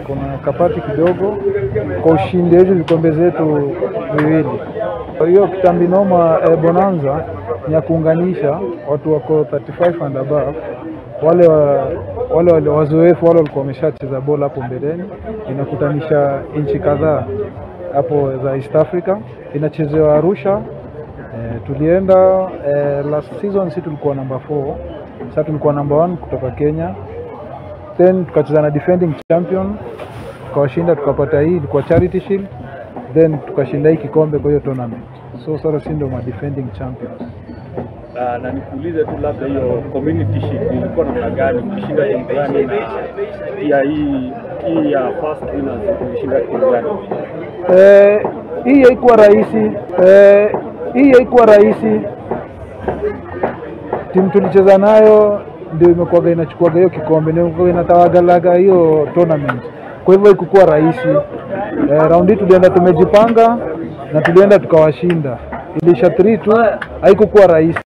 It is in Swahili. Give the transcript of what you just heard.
Kuna kapati kidogo kwa ushindi hizi vikombe zetu viwili. Kwa hiyo Kitambi Noma Bonanza ni ya kuunganisha watu wako 35 and above, wale wazoefu, wale walikuwa wameshacheza bola hapo mbeleni. Inakutanisha nchi kadhaa hapo za East Africa, inachezewa Arusha. Tulienda last season, si tulikuwa number 4, sasa tulikuwa number 1 kutoka Kenya, then tukacheza na defending champion tukawashinda, tukapata hii ilikuwa Charity Shield, then tukashinda hii kikombe kwa hiyo tournament. So sasa si ndio ma defending champions. Na nikuulize tu labda hiyo Community Shield ilikuwa namna gani, mlishinda timu gani, na pia hii ya first winners mlishinda timu gani? Hii haikuwa rahisi. Hii haikuwa rahisi. Timu tulicheza nayo ndio imekuwaga inachukuaga hiyo kikombe, ndio imekuwa inatawagalaga hiyo tournament. Kwa hivyo haikuwa rahisi. Round hii tulienda tumejipanga na tulienda tukawashinda. Ilisha 3-2, haikukuwa rahisi.